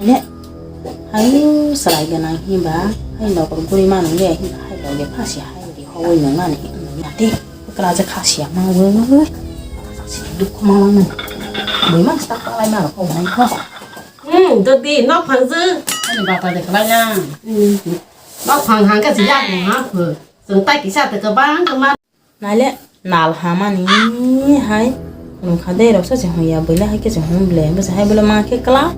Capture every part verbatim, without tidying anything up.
Le, hayu chwrai gwnang hinba, hai nokol guri mano le hinba, hai loge phasi hai ri hogoi nung nani hinba yati. Kwla je khasi ya ma we we we. Khasi dukhu ma ma nung. Bui ma sta kwlai ma ko nai ko. Hmm, dodi nok phang je. Ani bapa de kwlai na. Hmm. Nok phang hang ka si yak mo ha phu. Sung tai kisa te ka bang ka ma. Naile nal hamani hai. Nung kha de rok sa se hung ya bui le hai ke se hung ble. Bui se hai bui le ma khe kwla.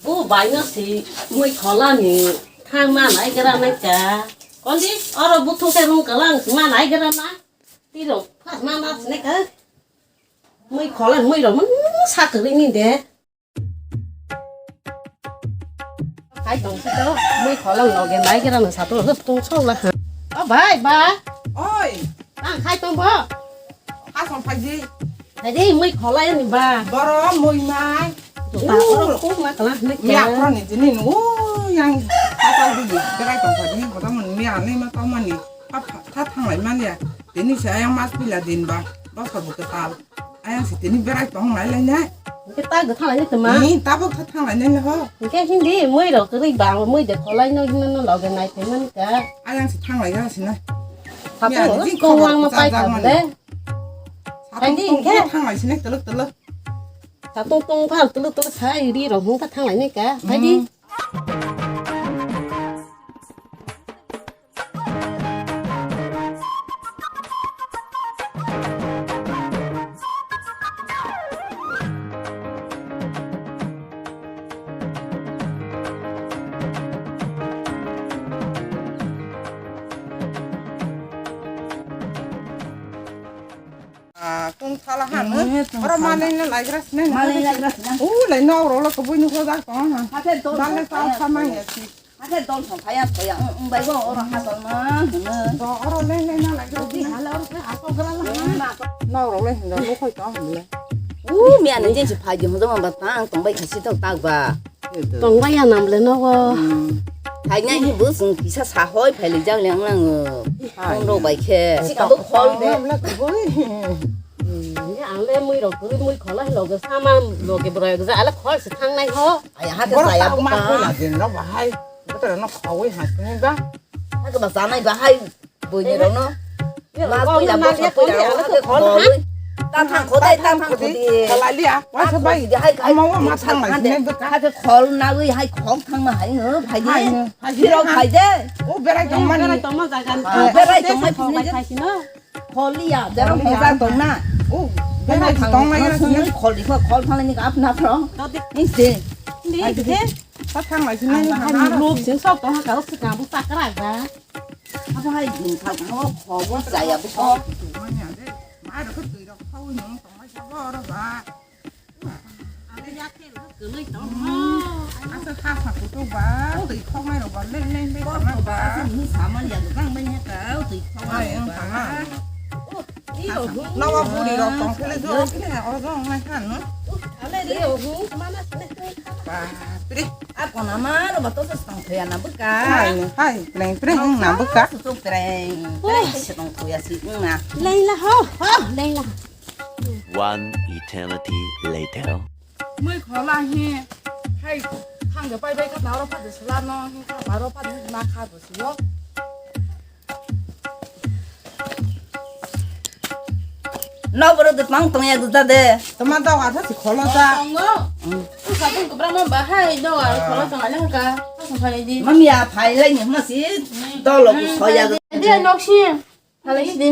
Bu bai no si mui khola ni thang ma nai gra nai ka. Kondi oro bu thung ke rung kalang si ma nai gra na. Ti rok phas ma na si nai ka. Mui khola mui rok mun sa kri ni de. Khai tong si to, mui kholang loge mai kera no satung hop tung sok la. O bai, ba. Oi. Tang khai tong bo. Asong phaji. Hai di mui kholai ni ba. Boro mui mai. Ta oro kuk ma kala ne. Miya pro ni jini nu yang khatal di berai tong phaji. Boda mun miya ni ma tong mani. Tha thanglai mani ya. Tini saya yang mas pila din ba. Bosor bo ketal. Ayang si tini berai tong lai lai nai. Hingke ta gotha lai tongma. Ni tabuk tha thang lai nai ho. Hingke hindi mui rok kwrwi ba mui de kholai no hino no loge nai thai man ka. Ayang si thang lai ga si nai. Satung ni ani jing kong khobor wang ma pai jak jak thang mani de. Satung hindi tong hingke. Thang lai si nai telok telok. Satung tong phal telok telok sai ri rok hung ka thang lai nai ka. Hai di. Hmm. Ah, kung thala ha no. Eh, kung oro thala. Manai no laigra sne. Manai laigra sne. U lai no oro lo kubui no hoda ko ha. Hate dol. Dal le song tal phaya. Sa mang ya si. Hate dol song phaya to ya. Ung, ung, bai go oro ha dol ma. Hne. Do oro le le na laigra. Di sne. Hala oro ke ako gra la. Na. No oro le hne lo khoi to hne. U mi ane jin si phai di ho ma ba tang tong bai khasi to tak ba. Tongbai ya nam le nogo. Hmm. Thainai hi bo chwng kisa sahoi phailijak le wng nango. Hai. Phone rok bai khe. Sikabo khol de. Nam le kubui. Hmm, ya ang le mui rok kwrwi mui khola hi loge sama loge borok ja ale khol se thangnai ho. Ai ha ke borok saya tau ma buka. Khoi la din rok bahai. Botor no khawui ha sini ba. Ha ke ba sanai bahai. Buini rokno. Mas puila boksa puila rokno hake khol. Ta thang khodai, ta thang khodi. Kholai liya, waisa bai. Ama wa ma thang lai sini bwkha. Hake khol nawi hai khok thangma hai no, phai di. Hai no, hai di. Phirok phai de. O berai tongmani. Berai tongmani. Berai tongmai phai sini. Khol liya, berai tongmai tongna. O berai tongmai sini. Khol di, khol thangni ka apna pro. Ni se. Ni se. Sa thang lai sini. Ang bahai ni lok sing sok tong ha ka, sing ka bu sakra ba. Abo hai din thang thang o khobo chaya bo ko. Manya de. Ma ro ko twi rok khau nung tong mai sa bo ro ba. Abo ya ke ro ko loi tong. Asa kha sa ko to ba. Twi khau mai ro ba le le le. Ko ba. Ni sa ma ya gang mai ya ka twi khau mai ba. Ai ang thang na. Nawa buri rok tong khe le jo khe o jo ngai khan no. Ale ri o hu mana sne. Bapre. A kona ma ro ba to sa tong khoya na bwka. Hai, hai, preng, preng, na bwka. Su preng, preng se tong khoya si na. Leila ho, ho, leila. One eternity later. Mui khola hi, hai, thang de pai bai kha na ro pha de sala no, hi kha ba ro pha de na kha do si yo. No boro de pang tong ya guda de. Tama dog atha si kholo ta. Tongo. Satung kubra ma bahai dog ar kholo tong ale ka. Sa khai di. Mami ya phai lai ni ma si. Dolo ku khoya. Dia nok si. Phalai si de.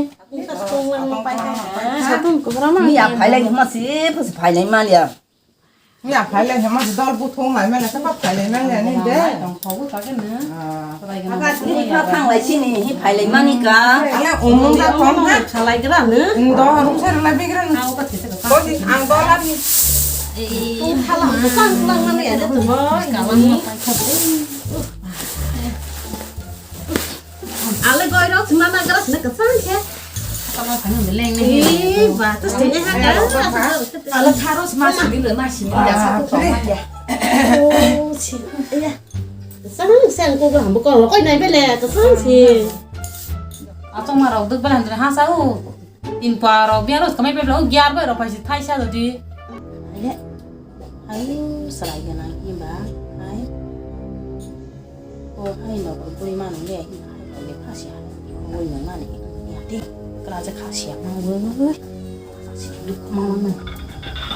Satung kubra ma. Mi ya phai lai ni ma si, phai lai ma ya. Ya phai lai hema dol bu thung lai mele sa phai lai mele ni de. Tong thogu ta ke ne. Aga ni ka thang lai sini hi phai lai mani ka. Ale umung da thong ha. Chalai gra ne. Ndo ruk ser la bigra ne. Ko di ang dol ani. Tong phala sang lang mani ya de tu boy ka lang ma pai kha. Ale goi rok sima na gras ne kasang khe. Tama phani beleng ne. Eh, ba, to sini ha ka. Ale tharo sima sini le ma sini ya sa ko ma ya. Oh, si. Ya. Kasang sang ko ga hambo ko lo koi nai bele kasang si. Atong ma rok duk bele han ha sa u. In pa rok biang rok kamai bele u gyar bai rok pai si thai sa do di. Le, ayu, chwrai gwnang himba, hai. O hai nokol bui mano le, hai nokol le khasi hai. Oi nang mani, ya de, kla je khasi ya, mang oi. Khasi duk mang mang.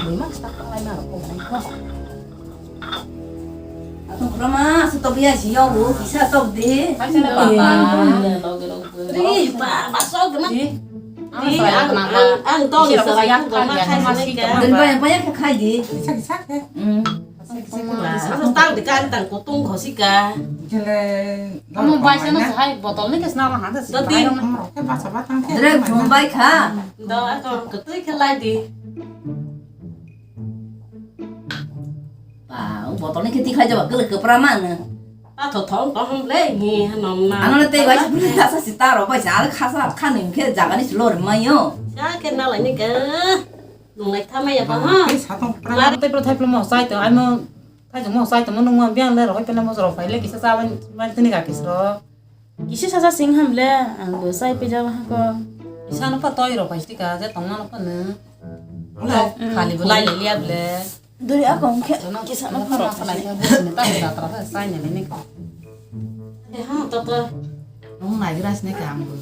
Bui ma sta kla ma ko nai ko. Atong khorokma, aswk tokya si yogo, kisa tok di. Kaisa na papa. Ri, ba, ba, sok na. Di. Ang, ang, ang, ang tong sa ya, ka ma khai ma ka. Dun ba, ba ya ka khai di. Kisa, kisa khe. Hmm. Kisa, kisa khe ba. Ang tang di ka, ang tang ko tong kho si ka. Jele. Amo bai sa na sa hai botol ni kes na la han da si. Doti. Amo ke ba sa ba tang khe. Dre thum bai kha. Do, ako ko tui khe lai di. Ba, o botol ni khe tikhlai jaba, kwlwi kwpra mano. Patho thong tong hwn le, ni hanom na. Ano le tei bai sa, sa si taro bai sa, ale khasa, khani khe jaga ni si lor mayo. Sa khe na lai ni ka. Nung lai tha maya ba, ha? Tei sa tong pra. Lar tei pro thai pro mo sai to, ai mo, thai mo sai to, mo nung mo biang le, roi pele mo roi phai le, kisa sa bai, bai tini ga kis ro. Kisi sasa sing ham le, ang bo sai pejak ha ko. Kisa no pa toi ro pai sika, je tong no pa ne. Wala. Khali bo lai le liya ble. Dori ako hong khe, kisa no pa ro. Salai khe bo sini ta jatra sa sai ne le ne ko. He ha, to to. Nung nai gra sini ka ang bo.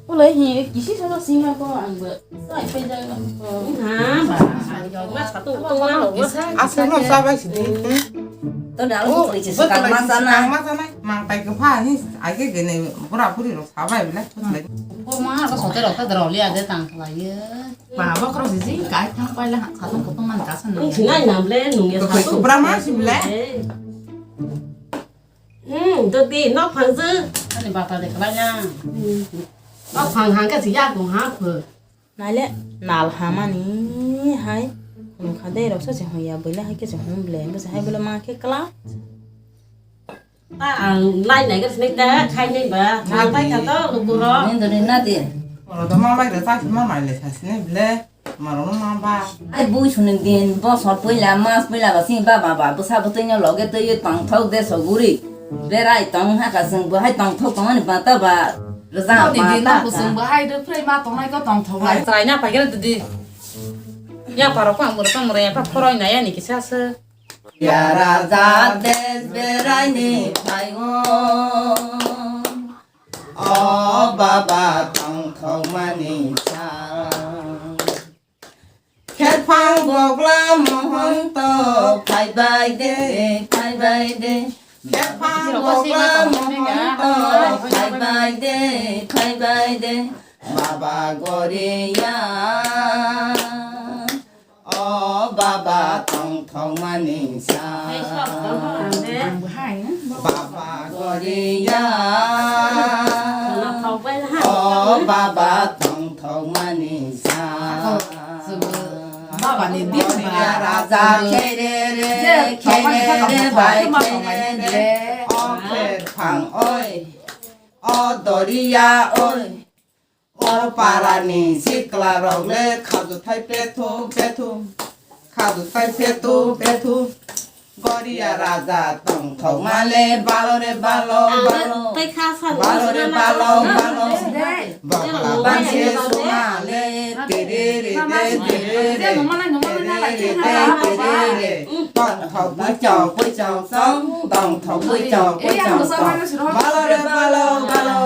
Wala hi, kisi sasa sing ha ko, ang bo. Sai pejak ko. Ha, ba. Ma sa tu tu ma lo. Aswk no sa bai sini. To da lo. Oh, ko chi betul sa lagi ma sa na. Ma sa na. Mang tai kwpha ni age gene bura buri rok sabai bela thos lai. Ko ma ko sote rok ta dro li ade tang khlai ye. Ba ba kro si si kai thang pai la kha thang ko man ka san. Ni sinai nam le nung ye. Ko sa ko tu. Bra ma si bela. Hmm, to di nok phang su. Ani bata de khlai na. Nok phang hang ka si ya ko ha phu. Naile nal hamani hai khumkha de rok sa se hung ya, buile hai khe se hung ble, bwsa hai bole ma khe kla. Ta ang lai nai gari sini ta khai nai ba, nal pai kha to lukuro. Nini doni na de. Oro to ma bai re ta ma mai le sa sini ble, ma ro ma ba. Ai bui suni din bosor puila mas puila ba sini ba ba ba bwsa bwtwi no loge twi tong thok de so guri. Berai tong haka chwng bo hai tong thok tong ani bata ba rwjak. Tini din no bwswng bo hai rwphrwi ma tongnai ko tong thok lai. Chwrai na paikhe rw di. Ya paro pa mura pa mura ya pa khoroi na ya ni kisa se. Ya raja des berai ni phaio. O baba tong thok mani sa. Kherphang bogla mohonto phaibai de, phaibai de. Kherphang bogla mohonto phaibai de, phaibai de. Baba Goriya, o baba tongthokmani sa. Baba Goriya, o baba tongthokmani sa. Baba ni din ba. Raja khere re, khere re, bai khere re. O kherphang oi, o doriya oi. O parani sikla rok le khaju thai pethu pethu, khaju thai pethu pethu. Goriya raja tongthokma le balo re balo, balo. Balo re balo, balo. Bogla bansi suma le, tere re, tere re, tere re, tere re. Tongthok bui chong, bui chong chong, tongthok bui chong, bui chong chong. Balo re balo, balo,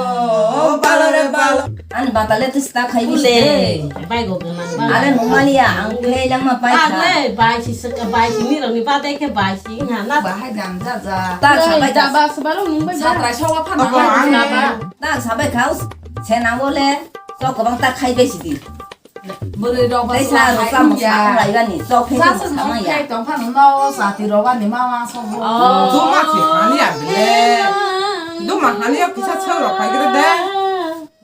balo re balo. Ani bata le tista khai bisi. Ule, bai go gana. Ale nungmani ya, ang khe yang ma pai kha. Ale, bai si saka, bai si ni rang ni bata khe bai si na na. Bahai dan ja ja. Ta sabai ta. Ba sabalo nung bai. Satrai sawa phan. Ta sabai khau. Senang bole. Sok kobang ta khai bai si di. Bwrwi rok ba sa rok sa mo sa lai gani, chok khe sa sa mo sa ya. Tong phan no sa ti rok ani ma ma so. Duma si hani ya bile. Duma hani ya kisa chau rok pai gre de.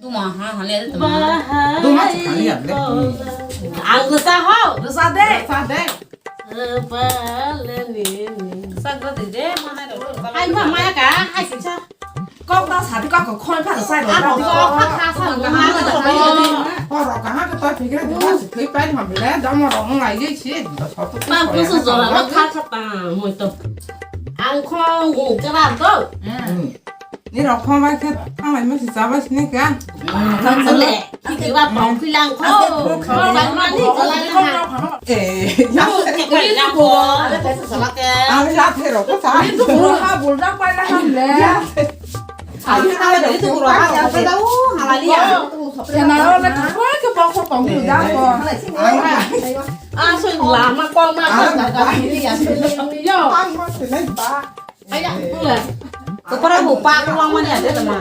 Duma ha hani ya de tama. Duma si hani ya bile. Ang rwsa ho. Rwsa de. Rwsa de. Rwsa le ni ni. Sa gre de de ma hai rok. Hai ma ma ya ka, hai kisa. Kok ta sadi kok kok khoi pha sai ro. Kok pha kha sa ro. Kok ro kaha ka ta phikre di ma si thui pai ma bile da ma ro ngai ye si. Pa pusu jora lo kha kha ta moi to. Ang khong u kra do. Ni rok phone bai khe thanglai ma si cha bai sini ka. Thanglai. Ki ba pong philang ko. Thanglai ni chalai na. Eh, ya. Ko ko lang ko. Ala ka sa sala ke. Ang ya the rok ko sa. Ni tu bul ha bul dak pai la ham le. Ya. Ayo na le tu bul ha ya pe da u halali ya. Ya na ro na ko ko ko ko ko da ko. Ang ya. A so la ma ko ma ko da da ni ya. Yo. Ang ma se nai ba. Aya, tula. Ko para bu pa ko lang mani ade ma.